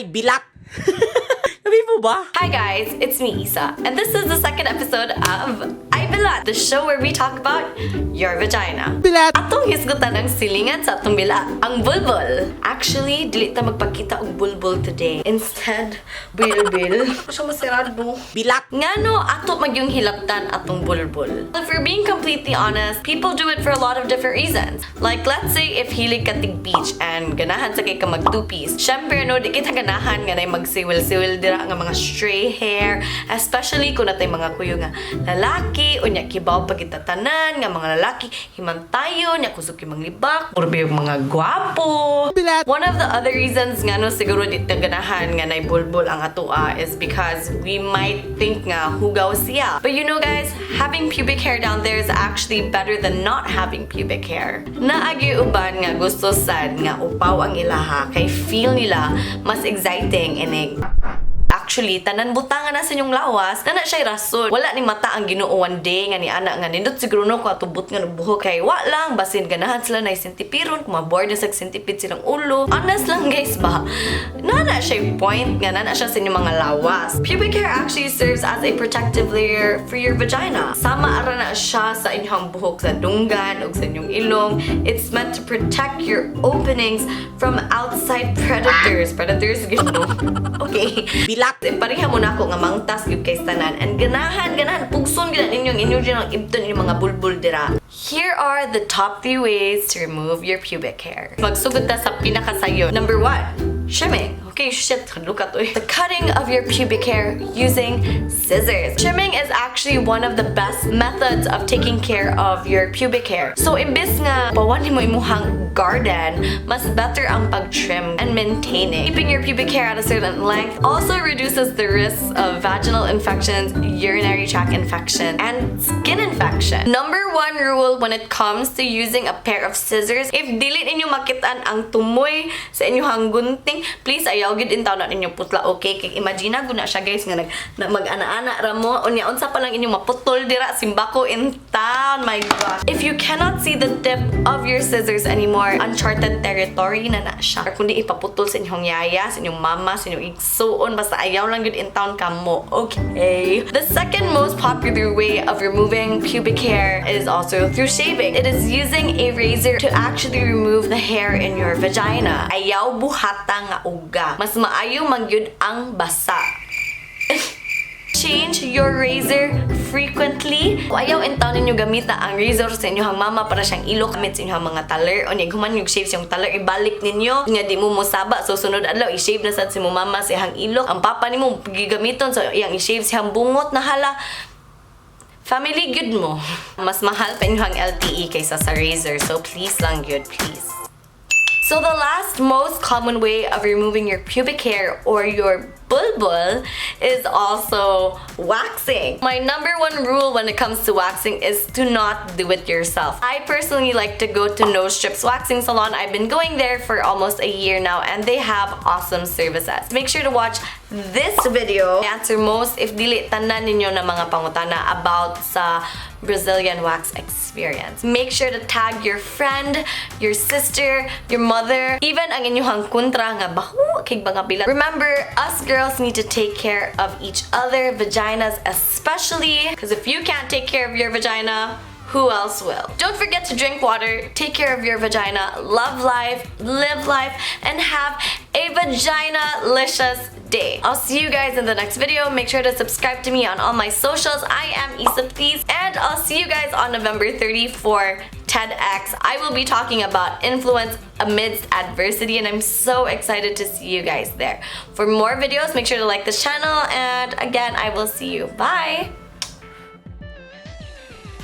Ay bilat. Sabi mo ba? Hi guys, it's me, Isa, and this is the second episode of Ay Bilat, the show where we talk about your vagina. Bilat! Atong hisgutan ang silingan sa atong bilat, ang bulbul. Actually, dili ta magpakita og bulbul today. Instead, bilbil. Siya masirado. Bilat! Ngano ato man gyung hilabtan atong bulbul? If we're being completely honest, people do it for a lot of different reasons. Like, let's say if hilig ka tig beach and ganahan sa kay ka mag two-piece. Syempre, no, di kita ganahan nga nay magsiwil-siwil dira nga mga stray hair, especially kung naa tay mga kuyo nga lalaki, unya kibaw pa kita tanan nga mga lalaki himantayon, nya kusog kay manglibak, or yung mga gwapo. Bilat! One of the other reasons nga no siguro di ta ganahan nga nay bulbul ang atoa is because we might think nga hugaw siya. But you know, guys, having pubic hair down there is actually better than not having pubic hair. Naa gyuy uban nga gusto sad nga upaw ang ilaha kay feel nila mas exciting inig. Actually, tanan butangan na sa inyong lawas, naa na siya'y rason. Wala ni mata ang Ginoo one day nga ni ana nga nindot siguro no ko atubot nga buhok kay wa lang basin ganahan sila na sentipiron kung maboard na sa centipede silang ulo. Honest lang, guys, ba? Naa na siya'y point nga naa na siya sa inyong mga lawas. Pubic hair actually serves as a protective layer for your vagina. Sama ara na siya sa inyong buhok sa dunggan ug sa inyong ilong. It's meant to protect your openings from outside predators. Predators, gyud no? Okay. Bilat! Pareha mo na ako nga mangtas gyud kay tanan and ganahan ganahan pugson gyud ninyo ang inyong ang ibton inyong mga bulbul dira. Here are the top three ways to remove your pubic hair. Magsugod ta sa pinakasayon. Number one, trimming. Okay, shit, look at the cutting of your pubic hair using scissors. Trimming is actually one of the best methods of taking care of your pubic hair. So, imbes nga upawan mo imuhang garden, mas better ang pag-trim and maintaining. Keeping your pubic hair at a certain length also reduces the risk of vaginal infections, urinary tract infection, and skin infection. Number one rule when it comes to using a pair of scissors, if dili ninyo makitaan ang tumoy sa inyong gunting, please ayaw gyud intawon na ninyo putla, okay? Kay imagine guna siya, guys, nga nag na mag-ana-ana ra mo, unya unsa pa lang inyong maputol dira, simbako in town, my gosh. If you cannot see the tip of your scissors anymore, uncharted territory na na siya. Or kundi ipaputol sa inyong yaya, sa inyong mama, sa inyong igsuon, basta ayaw lang gyud in town kamo, okay? The second most popular way of removing pubic hair is also through shaving. It is using a razor to actually remove the hair in your vagina. Ayaw buhata nga uga. Mas maayo man gyud ang basa. Change your razor frequently. Ayaw in town ninyo gamita ang razor sa inyong mama para siyang ilok gamit sa inyong mga taler. O niya, human yung shave sa inyong taler, ibalik ninyo. Nga di mo mosaba. So sunod adlaw, i-shave na sad si mo mama sa iyang ilok. Ang papa nimo gigamiton sa iyang i-shave sa iyang bungot na hala. Family gyud mo. Mas mahal pa inyong LTE kaysa sa razor. So please lang gyud, please. So the last most common way of removing your pubic hair or your bulbul is also waxing. My number one rule when it comes to waxing is to not do it yourself. I personally like to go to No Strips Waxing Salon. I've been going there for almost a year now and they have awesome services. Make sure to watch this video. Answer most if dili tanan ninyo na mga pangutana about sa Brazilian wax experience. Make sure to tag your friend, your sister, your mother, even ang inyong kontra nga baho kay mga bilat. Remember, us girls need to take care of each other, vaginas especially, because if you can't take care of your vagina, who else will? Don't forget to drink water, take care of your vagina, love life, live life, and have a vagina-licious day. I'll see you guys in the next video. Make sure to subscribe to me on all my socials. I am Isa Please, and I'll see you guys on November 30 for TEDx. I will be talking about influence amidst adversity, and I'm so excited to see you guys there. For more videos, make sure to like this channel, and again, I will see you. Bye!